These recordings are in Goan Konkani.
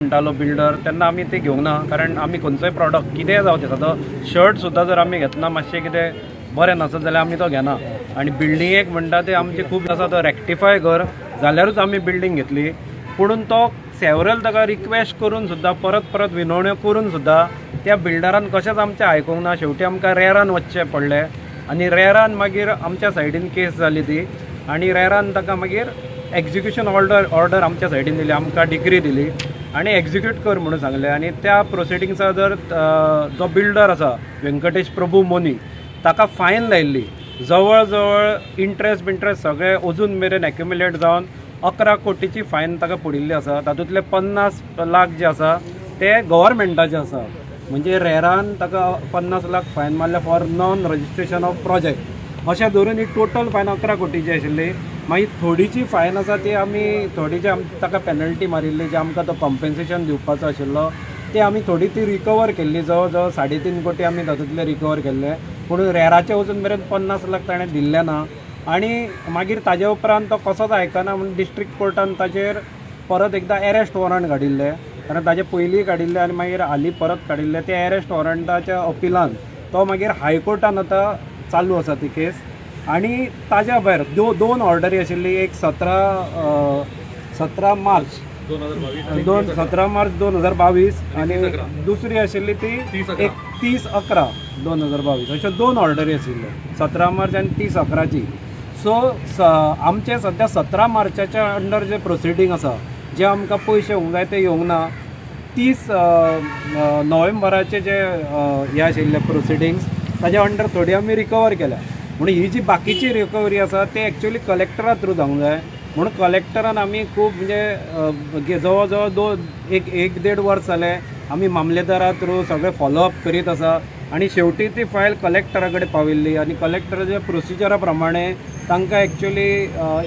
म्हणटालो बिल्डर तेन्ना आमी ते घेवंक ना, कारण आमी खंयचोय प्रॉडक्ट कितेंय जावं तें, आतां शर्ट सुद्दां जर आमी घेतना मातशें कितें बरें नासत जाल्यार आमी तो घेना. आनी बिल्डिंगेक म्हणटा ते आमचे खूब आसा, तो रेक्टिफाय कर जाल्यारूच आमी बिल्डींग घेतली. पुणून तो सेवरल ताका रिक्वेस्ट करून सुद्दां, परत परत विनवण्यो करून सुद्दां त्या बिल्डरान कशेंच आमचें आयकूंक ना. शेवटी आमकां रेरान वचचें पडलें आनी रेरान मागीर आमच्या सायडीन केस जाली ती, आनी रेरान ताका मागीर एक्जिक्युशन ऑर्डर आमच्या सायडीन दिली, आमकां डिग्री दिली आनी एक्जिक्यूट कर म्हणून सांगलें. आनी त्या प्रोसिडिंग्सा जर जो बिल्डर आसा व्यंकटेश प्रभू मोनी ताका फायन लायिल्ली, जवळ जवळ इंट्रस्ट बिंट्रस्ट सगळे अजून मेरेन एक्युमुलेट जावन 11 कोटीची फायन ताका पडिल्ली आसा. तातूंतले 50 लाख जे आसा ते गव्हर्मेंटाचे आसा, म्हणजे रेरान ताका 50 लाख फायन मारल्या for non registration of project. अशें धरून ही टोटल फायन 11 कोटीची आशिल्ली. मागीर थोडीची फायन आसा ती आमी थोडी जी ताका पेनल्टी मारिल्ली, जे आमकां तो कॉम्पेन्सेशन दिवपाचो आशिल्लो ते आमी थोडी ती रिकवर केल्ली, जवळ जवळ 3.5 कोटी आमी तातूंतले रिकवर केल्ले. पूण रेराचे वचून मेरेन 50 लाख ताणें दिल्ले ना. आनी मागीर ताजे उपरांत तो कसोच आयकना म्हूण डिस्ट्रिक्ट कोर्टान ताचेर परत एकदां एरेस्ट वॉरंट काडिल्लें, कारण ताजे पयलीं काडिल्लें आनी मागीर हालीं परत काडिल्लें. ते एरेस्ट वॉरंटाच्या अपिलान तो मागीर हायकोर्टान आतां चालू आसा ती केस. आनी ताज्या भायर दोन ऑर्डरी आशिल्ली, एक 17 मार्च 2022 आनी दुसरी आशिल्ली ती एक 30/11/2022, अश्यो दोन ऑर्डरी आशिल्ल्यो, 17 मार्च आनी 30/11ची. सो आमचे सद्या 17 मार्चाच्या अंडर जे प्रोसिडींग आसा, जे आमकां पयशे येवंक जाय ते येवंक ना. 30 नोव्हेंबराचे जे हे आशिल्ले प्रोसिडिंग्स ताज्या अंडर थोडी आमी रिकवर केल्या. म्हणून ही जी बाकीची रिकवरी आसा ते एक्चुअली कलेक्टरा थ्रू जावंक जाय. म्हणून कलेक्टरान आमी खूब म्हणजे जवळ जवळ एक देड वर्स जालें आमी मामलेदारा थ्रू सगळें फॉलोअप करीत आसा आनी शेवटी ती फायल कलेक्टरा कडेन पाविल्ली आनी कलेक्टराच्या प्रोसिजरा प्रमाणे तांकां एक्चुअली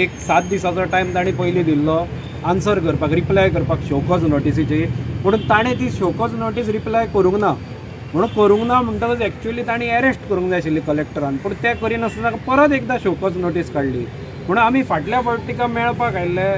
एक 7 दिसाचो टायम तांणी पयलीं दिल्लो आन्सर करपाक, रिप्लाय करपाक शोकॉज नोटिसीची. पूण ताणें ती शोकॉज नोटीस रिप्लाय करूंक ना. म्हणून करूंक ना म्हणटकच एक्चुअली तांणी एरेस्ट करूंक जाय आशिल्ली कलेक्टरान, पूण तें करिनासतना परत एकदां शोकॉज नोटीस काडली. म्हणून आमी फाटल्या फावट तिका मेळपाक आयिल्ले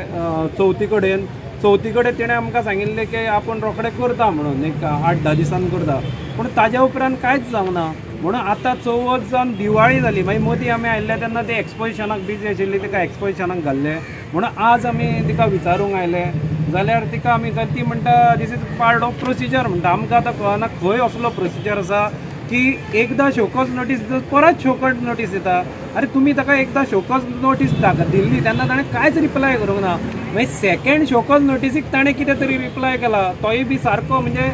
चवथी कडेन, चवथी कडेन तिणें आमकां सांगिल्लें की आपूण रोखडें करता म्हणून, एक 8-10 दिसान करता, पूण ताज्या उपरांत कांयच जावंक ना. म्हणून आतां चवथ जावन दिवाळी जाली, मागीर मदीं आमी आयिल्ले तेन्ना ती एक्सपोजिशनाक बिजी आशिल्ली, तिका एक्सपोजिशनाक घाल्लें. म्हणून आज आमी तिका विचारूंक आयले जाल्यार तिका आमी ती म्हणटा this is part of procedure म्हणटा. आमकां आतां कळना खंय असलो प्रोसिजर आसा की एकदां शोकॉज नोटीस दिता परत शोकॉज नोटीस दिता. अरे तुमी ताका एकदां शोकॉज नोटीस दिल्ली तेन्ना ताणें कांयच रिप्लाय करूंक ना. मागीर सेकेंड शोकॉज नोटीसीक ताणें कितें तरी रिप्लाय केला, तोय बी सारको म्हणजे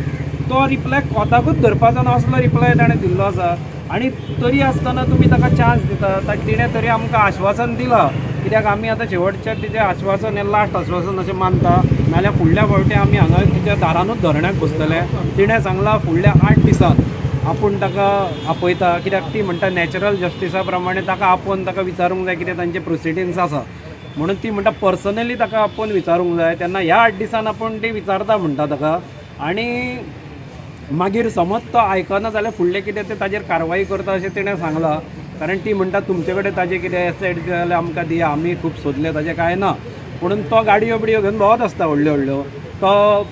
तो रिप्लाय कोताकूच धरपाचो ना असलो रिप्लाय ताणें दिल्लो आसा. आनी तरी आसतना तुमी ताका चान्स दिता. तिणें तरी आमकां आश्वासन दिलां, कित्याक आमी आतां शेवटचें तिचें आश्वासन हें लास्ट आश्वासन अशें मानता, नाजाल्यार फुडल्या फावटी आमी हांगा तिच्या दारानूच धरण्याक बसतले. तिणें सांगलां फुडल्या 8 दिसान आपूण ताका आपयता, कित्याक ती म्हणटा नॅचरल जस्टिसा प्रमाणे ताका आपोवन ताका विचारूंक जाय कितें तांचे प्रोसिडिंग्स आसा. म्हणून ती म्हणटा पर्सनली ताका आपोवन विचारूंक जाय, तेन्ना ह्या 8 दिसान आपूण ती विचारता म्हणटा ताका. आनी मागीर समज तो आयकना जाल्यार फुडलें कितें तें ताजेर कारवाई करता अशें तिणें सांगलां. कारण ती म्हणटा तुमचे कडेन ताजें कितें एसेट जाल्यार आमकां दिया, आमी खूब सोदलें ताजें कांय ना. पुणून तो गाडयो बिडयो घेवन भोंवत आसता व्हडल्यो व्हडल्यो, तो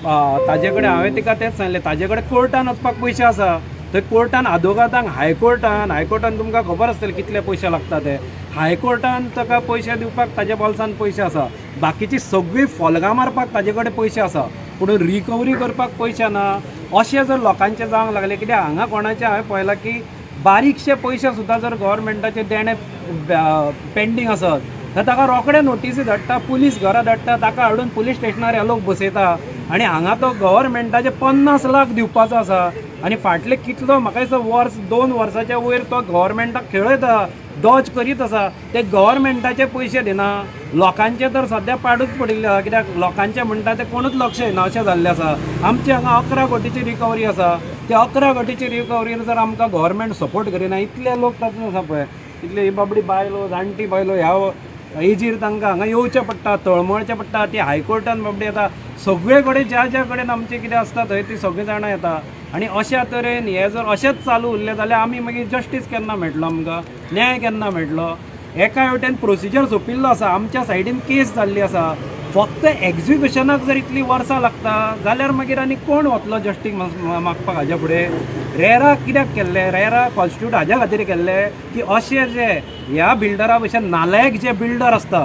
ताजे कडेन हांवें तिका तेंच सांगलें ताजे कडेन कोर्टान वचपाक पयशे आसा, थंय कोर्टान आदवोगादांक हायकोर्टान, हायकोर्टान तुमकां खबर आसतलें कितले पयशे लागता ते, हायकोर्टान ताका पयशे दिवपाक ताज्या बोल्सान पयशे आसा, बाकीची सगळीं फोल्गां मारपाक ताजे कडेन पयशे आसा, पूण रिकवरी करपाक पयशे ना. अशें जर लोकांचें जावंक लागलें, कित्याक हांगा कोणाचें हांवें पळयलां की बारीकशे पयशे सुद्दां जर गव्हर्मेंटाचे देणें पेंडींग आसत तर ताका रोखडे नोटिसी धाडटा, पुलीस घरा धाडटा, ताका हाडून पुलीस स्टेशनार हे लोक बसयता. आनी हांगा तो गव्हर्मेंटाचे 50 लाख दिवपाचो आसा आनी फाटले कितलो म्हाका दिसता वर्स 2 वर्साच्या वयर तो गव्हर्मेंटाक खेळयता, डॉज करीत आसा. ते गव्हर्मेंटाचे पयशे दिना, लोकांचे तर सद्या पाडूच पडिल्ले आसा, कित्याक लोकांचे म्हणटा ते कोणूच लक्ष येना अशें जाल्लें आसा. आमचे हांगा 11 कोटीची रिकवरी आसा, त्या 11 कोटीची रिकवरीन जर आमकां गव्हर्मेंट सपोर्ट करिना, इतले लोक तातूंत आसा पळय, इतले ही बाबडी बायलो जाणटी बायलो ह्या एजीर तांकां हांगा येवचें पडटा, तळमळचें पडटा. ती हायकोर्टान बाबडी येता, सगळे कडेन ज्या ज्या कडेन आमचें कितें आसता थंय ती सगळीं जाणां येता. आनी अशा तरेन हें जर अशेंच चालू उरलें जाल्यार आमी मागीर जस्टीस केन्ना मेळटलो आमकां, न्याय केन्ना मेळटलो? एका वटेन प्रोसिजर सोंपिल्लो आसा, आमच्या सायडीन केस जाल्ली आसा, फक्त एक्झिक्युशनाक जर इतली वर्सां लागता जाल्यार मागीर आनी कोण वतलो जस्टीस मागपाक हाज्या फुडें? रेरा कित्याक केल्ले? रेरा कॉन्स्टिट्यूट हाज्या खातीर केल्ले की अशे जे ह्या बिल्डरा भशेन नालायक जे बिल्डर आसता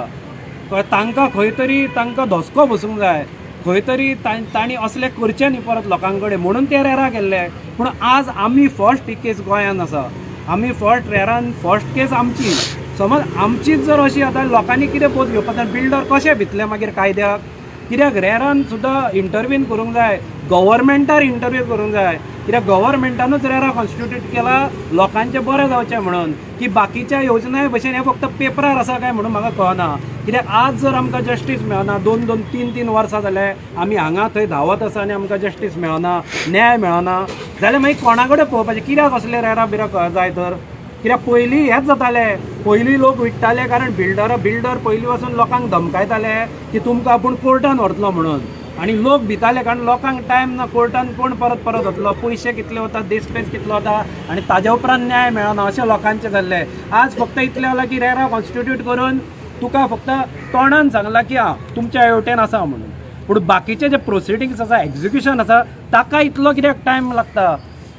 तांकां खंय तरी तांकां धसको बसूंक जाय, खंय तरी तांणी असले करचे न्ही परत लोकां कडेन, म्हणून ते रेरा केल्ले. पूण आज आमी फर्स्ट ही केस गोंयान आसा, आमी फर्स्ट रेरान फर्स्ट केस आमची. समज आमचीच जर अशी आतां लोकांनी कितें बोध घेवपाक, बिल्डर कशें भितले मागीर कायद्याक? कित्याक रेरान सुद्दां इंटरवीन करूंक जाय, गव्हर्मेंटार इंटरव्यू करूंक जाय. कित्याक गव्हर्मेंटानूच रेरा कॉन्स्टिट्यूट केला लोकांचें बरें जावचें म्हणून, की बाकीच्या योजनाय भशेन हें फक्त पेपरार आसा काय म्हणून म्हाका कळना. कित्याक आज जर आमकां जस्टीस मेळना, 2 2 3 3 वर्सां जाले आमी हांगा थंय धांवत आसा आनी आमकां जस्टीस मेळना, न्याय मेळना, जाल्यार मागीर कोणा कडेन पळोवपाचें? कित्याक असले रेरा बिरा जाय तर? कित्याक पयलीं हेंच जातालें, पयलीं लोक विट्टाले कारण बिल्डर पयलीं पासून लोकांक धमकायताले की तुमकां आपूण कोर्टान व्हरतलो म्हणून, आनी लोक भिताले कारण लोकांक टायम ना, कोर्टान कोण परत परत वतलो, पयशे कितले वता, डिस्पेस कितलो वता आनी ताज्या उपरांत न्याय मेळना अशें लोकांचें जाल्लें. आज फक्त इतलें जालां की रेरा कॉन्स्टिट्यूट करून तुका फक्त तोंडान सांगलां की आं तुमच्या हेवटेन आसा म्हणून, पूण बाकीचे जे प्रोसिडिंग्स आसा, एक्झिक्युशन आसा, ताका इतलो कित्याक टायम लागता?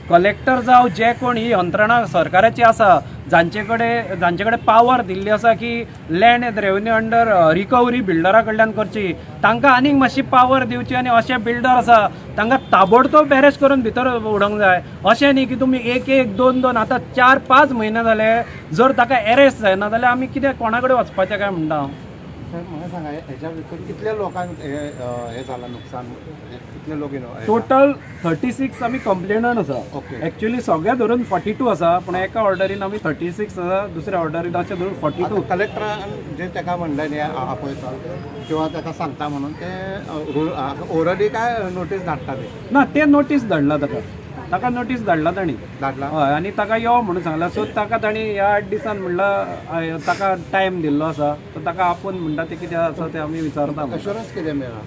कलेक्टर जावं जे कोण ही यंत्रणा सरकाराची आसा जांचे कडेन पावर दिल्ली आसा की लँड रेवेन्यू अंडर रिकवरी बिल्डरा कडल्यान करची, तांकां आनीक मातशी पावर दिवची आनी अशे बिल्डर आसा तांकां ताबडतोब अरेस्ट करून भितर उडोवंक जाय. अशें न्ही की तुमी 1 1 2 2 आतां 4 5 म्हयने जाले जर ताका अरेस्ट जायना जाल्यार आमी कितें कोणा कडेन वचपाचें काय म्हणटा हांव? सर म्हाका सांगा, हेज्या भितर कितल्या लोकांक हे जाला नुकसान, कितले लोक? टोटल 36 आमी कंप्लेनंट आसा. एक्चुअली सगळ्या धरून 42 आसा, पूण एका ऑर्डरीन आमी 36 आसा, दुसऱ्या ऑर्डरीन अशें धरून 42. कलेक्टरान जे ताका म्हणलें न्ही आपयता किंवा ताका सांगता म्हणून, ते ओरली काय नोटीस धाडटा ते? ना, ते नोटीस धाडला ताका, ताका नोटीस धाडला तांणी, धाडला हय, आनी ताका यो म्हणून सांगला. सो ताका तांणी ह्या 8 दिसान म्हणला ताका टायम दिल्लो आसा, तो ताका आपोवन म्हणटा तें कितें आसा तें आमी विचारता. अश्योरन्स कितें मेळ्ळा?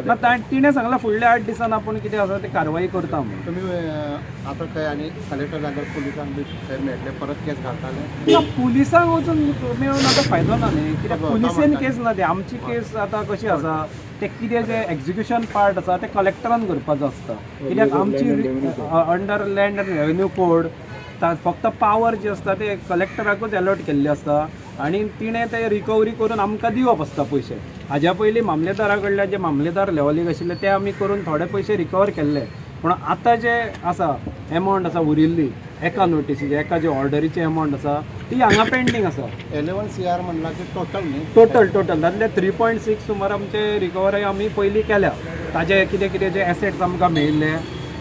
ना, तिणें सांगलां फुडल्या 8 दिसान आपूण कितें आसा तें कारवाई करता म्हणून. तुमी आतां खंय आनी कलेक्टर पुलिसांक बी थंय मेळटले परत केस घालताले? ना, पुलिसांक वचून मेळून आतां फायदो ना न्ही, कित्याक पुलिसेन केस ना ती आमची केस आतां कशी आसा ते कितें जे एक्झिक्युशन पार्ट आसा ते कलेक्टरान करपाचो आसता. कित्याक आमची under land and revenue code फक्त पावर जी आसता ते कलेक्टराकूच एलॉट केल्ली आसता आनी तिणें ते रिकवरी करून आमकां दिवप आसता पयशे. हाज्या पयलीं मामलेदारा कडल्यान जे मामलेदार लेवलीक आशिल्ले ते आमी करून थोडे पयशे रिकवर केल्ले, पूण आतां जे आसा एमावंट आसा उरिल्ली एका नोटीसीची, एका जे ऑर्डरीची एमावंट आसा ती हांगा पेंडींग आसा. 11 CR म्हणला की टोटल न्ही? टोटल टोटल तातूंतले 3.6 सुमार आमचे रिकवरी आमी पयलीं केल्या. ताजे कितें कितें जे एसेट्स आमकां मेळिल्ले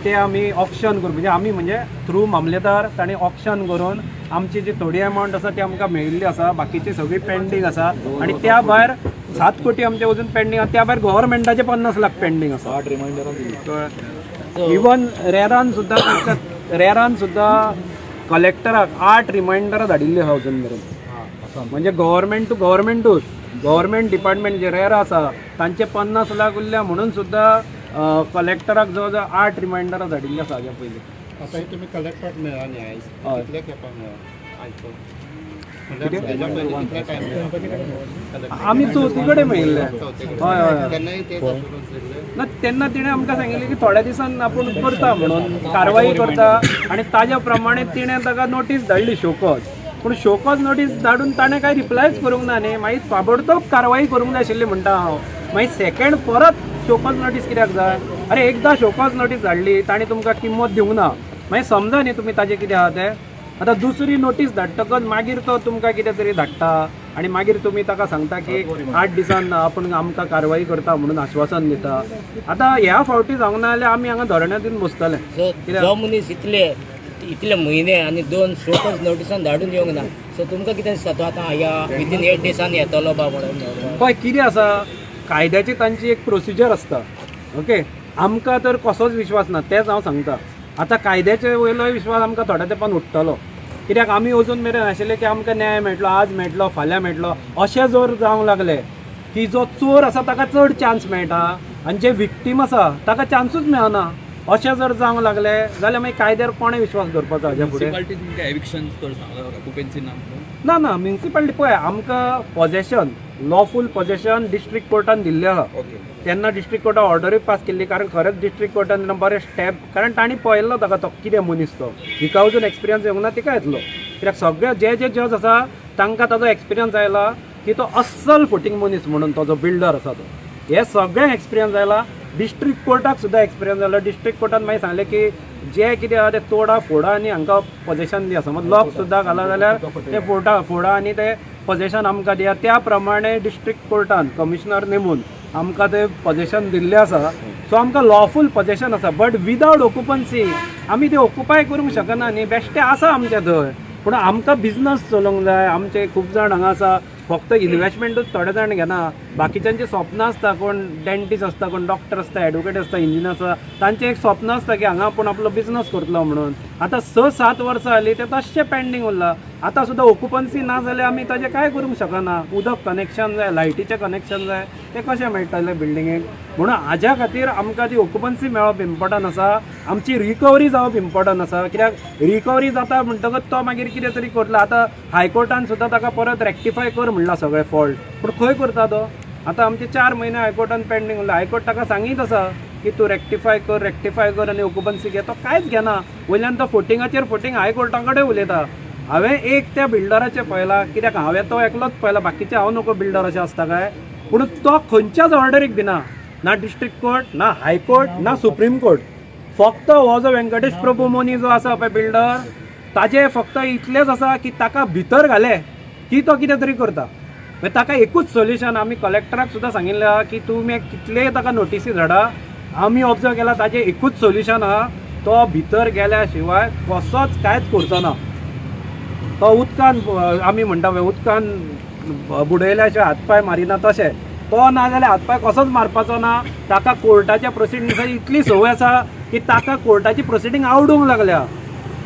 ते आमी ऑक्शन करून, म्हणजे आमी म्हणजे थ्रू मामलेदार तांणी ऑक्शन करून आमची जी थोडी एमावंट आसा ती आमकां मेळिल्ली आसा, बाकीची सगळी पेंडींग आसा. आनी त्या भायर 7 कोटी आमचे अजून पेंडींग आसा, त्या भायर गव्हर्मेंटाचे 50 लाख पेंडींग आसा. इवन रेरान सुद्दां, रेरान सुद्दां कलेक्टराक 8 रिमायंडरां धाडिल्ली आसा अजून मेरेन. म्हणजे गव्हर्मेंट टू गव्हर्मेंटूच, गव्हर्मेंट डिपार्टमेंट जे रेरा आसा तांचे 50 लाख उरल्या म्हणून सुद्दां कलेक्टराक जवळ जवळ 8 रिमायंडरां धाडिल्ली आसा हाज्या पयलीं. आतां तुमी कलेक्टराक मेळ्ळा न्ही आयज, कितले खेपा मेळ्ळा आयज? आमी चवथी कडेन मेळिल्ले. हय हय, ना तेन्ना तिणें आमकां सांगिल्लें की थोड्या दिसान आपूण करता म्हणून कारवाई करता आनी ताज्या प्रमाणे तिणें ताका नोटीस धाडली शोकॉज. पूण शोकॉज नोटीस धाडून ताणें कांय रिप्लायच करूंक ना न्ही, मागीर ताबडतोब कारवाई करूंक जाय आशिल्ली म्हणटा हांव. मागीर सेकेंड परत शोकॉज नोटीस कित्याक जाय? अरे एकदां शोकॉज नोटीस धाडली ताणें तुमकां किंमत दिवंक ना, मागीर समजा न्ही तुमी ताजें कितें आहा तें. आतां दुसरी नोटीस धाडटकच मागीर तो तुमकां कितें तरी धाडटा आनी मागीर तुमी ताका सांगता की 8 दिसान आपूण आमकां कारवाई करता म्हणून आश्वासन दिता. आतां ह्या फावटी जावंक ना जाल्यार आमी हांगा धरण्या दिवन बसतले. जो मनीस इतले इतले म्हयने आनी 2 शोकॉज नोटिसान धाडून येवंक ना, सो तुमकां कितें दिसता तो आतां ह्या विदीन 8 दिसान येतलो बा म्हणून? पळय कितें आसा, कायद्याची तांची एक प्रोसिजर आसता. ओके, आमकां तर कसोच विश्वास ना, तेंच हांव सांगता. आतां कायद्याचे वयलोय विश्वास आमकां थोड्या तेंपान उठ्ठलो, कित्याक आमी अजून मेरेन आशिल्ले की आमकां न्याय मेळटलो, आज मेळटलो, फाल्यां मेळटलो. अशें जर जावंक लागलें की जो चोर आसा ताका चड चान्स मेळटा आनी जे विक्टीम आसा ताका चान्सूच मेळना, अशें जर जावंक लागलें जाल्यार मागीर कायद्यार कोणें विश्वास दवरपाचो हाज्या फुडें? ना ना, म्युनिसिपालिटी पळय आमकां पॉजेशन, लॉफूल पॉजेशन डिस्ट्रिक्ट कोर्टान दिल्लें आहा. तेन्ना डिस्ट्रिक्ट कोर्टान ऑर्डरूय पास केल्ली, कारण खरेंच डिस्ट्रिक्ट कोर्टान बरें स्टेप, कारण तांणी पळयल्लो ताका तो कितें मनीस तो, हिका अजून एक्सपिरियन्स येवंक ना तिका येतलो, कित्याक सगळे जे जे जज आसा तांकां ताजो एक्सपिरियन्स आयला की तो अस्सल फुटींग मनीस म्हणून, तो जो बिल्डर आसा तो, हे सगळें एक्सपिरियन्स आयला. डिस्ट्रिक्ट कोर्टाक सुद्दां एक्सपिरियन्स जालो. डिस्ट्रिक्ट कोर्टान मागीर सांगलें की जे कितें आहा तें तोडा फोडा आनी हांकां पॉजेशन दिया, समज लॉक सुद्दां घाला जाल्यार ते फोडा फोडा आनी ते पॉजेशन आमकां दिया. त्या प्रमाणे डिस्ट्रिक्ट कोर्टान कमिशनर नेमून आमकां ते पॉजेशन दिल्लें आसा. सो आमकां लॉफूल पॉजेशन आसा, बट विदावट ऑक्युपन्सी आमी ते ऑक्युपाय करूंक शकना न्ही. बेश्टें आसा आमचें थंय, पूण आमकां बिजनस चलोवंक जाय. आमचे खूब जाण हांगा आसा फक्त इन्वेस्टमेंटूच थोडे जाण घेना, बाकीच्यांची स्वप्न आसता, कोण डेंटिस्ट आसता, कोण डॉक्टर आसता, एडवोकेट आसता, इंजिनियर आसता, तांचें एक स्वप्न आसता की हांगा आपूण आपलो बिजनस करतलो म्हणून. आतां 6-7 वर्सां जालीं तें तशें पेंडींग उरलां. आतां सुद्दां ऑक्युपन्सी ना जाल्यार आमी ताजें कांय करूंक शकना. उदक कनेक्शन जाय, लायटीचें कनेक्शन जाय, तें कशें मेळटलें बिल्डिंगेक? म्हणून हाज्या खातीर आमकां ती ऑक्युपन्सी मेळप इम्पोर्टंट आसा, आमची रिकवरी जावप इम्पोर्टंट आसा. कित्याक रिकवरी जाता म्हणटकच तो मागीर कितें तरी करतलो. आतां हायकोर्टान सुद्दां ताका परत रेक्टिफाय कर म्हणलां सगळें फॉल्ट, पूण खंय करता तो? आतां आमचे 4 म्हयने हायकोर्टान पेंडींग उरला. हायकोर्ट ताका सांगीत आसा की तूं रेक्टिफाय कर, रेक्टिफाय कर आनी ऑक्युपन्सी घे, तो कांयच घेना. वयल्यान तो फोटिंगाचेर फोटींग हायकोर्टा कडेन उलयता. हांवें एक त्या बिल्डराचें पळयलां, कित्याक हांवें तो एकलोच पळयला, बाकीचे हांव नको बिल्डर अशें आसता काय, पूण तो खंयच्याच ऑर्डरीक दिना, ना डिस्ट्रिक्ट कोर्ट, ना हायकोर्ट, ना सुप्रीम कोर्ट. फक्त हो जो व्यंकटेश प्रभू मोनी जो आसा पळय बिल्डर, ताजें फक्त इतलेंच आसा की ताका भितर घाले की तो कितें तरी करता. मागीर ताका एकूच सोल्युशन, आमी कलेक्टराक सुद्दां सांगिल्लें आहा की तुमी कितलेय ताका नोटिसी धाडा, आमी ऑब्जर्व केला ताजें एकूच सोल्युशन आहा, तो भितर गेल्या शिवाय कसोच कांयच करचो ना. तो उदकान, आमी म्हणटा पळय उदकान बुडयल्या शिवाय हात पांय मारिना, तशें तो ना जाल्यार हात पांय कसोच मारपाचो ना. ताका कोर्टाच्या प्रोसिडिंग्साची इतली संवय आसा की ताका कोर्टाची प्रोसिडींग आवडूंक लागल्या.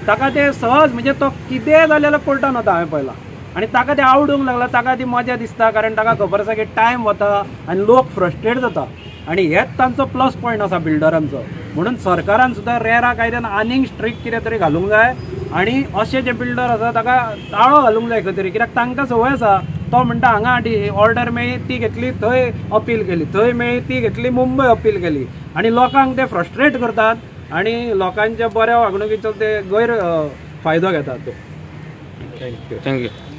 ताका ते सहज, म्हणजे तो कितेंय जालें जाल्यार कोर्टान वता, हांवें पळयलां, आनी ताका तें आवडूंक लागलां, ताका ती मजा दिसता, कारण ताका खबर आसा की टायम वता आनी लोक फ्रस्ट्रेट जाता, आनी हेच तांचो प्लस पॉयंट आसा बिल्डरांचो. म्हणून सरकारान सुद्दां रेरा कायद्यान आनीक स्ट्रिक्ट कितें तरी घालूंक जाय, आनी अशे जे बिल्डर आसा ताका ताळो घालूंक जाय खंय तरी, कित्याक तांकां संवय आसा. तो म्हणटा हांगा ऑर्डर मेळ्ळी ती घेतली, थंय अपील केली, थंय मेळ्ळी ती घेतली, मुंबय अपील केली, आनी लोकांक ते फ्रस्ट्रेट करतात आनी लोकांच्या बऱ्या वागणुकीचो ते गैर फायदो घेतात. Thank you.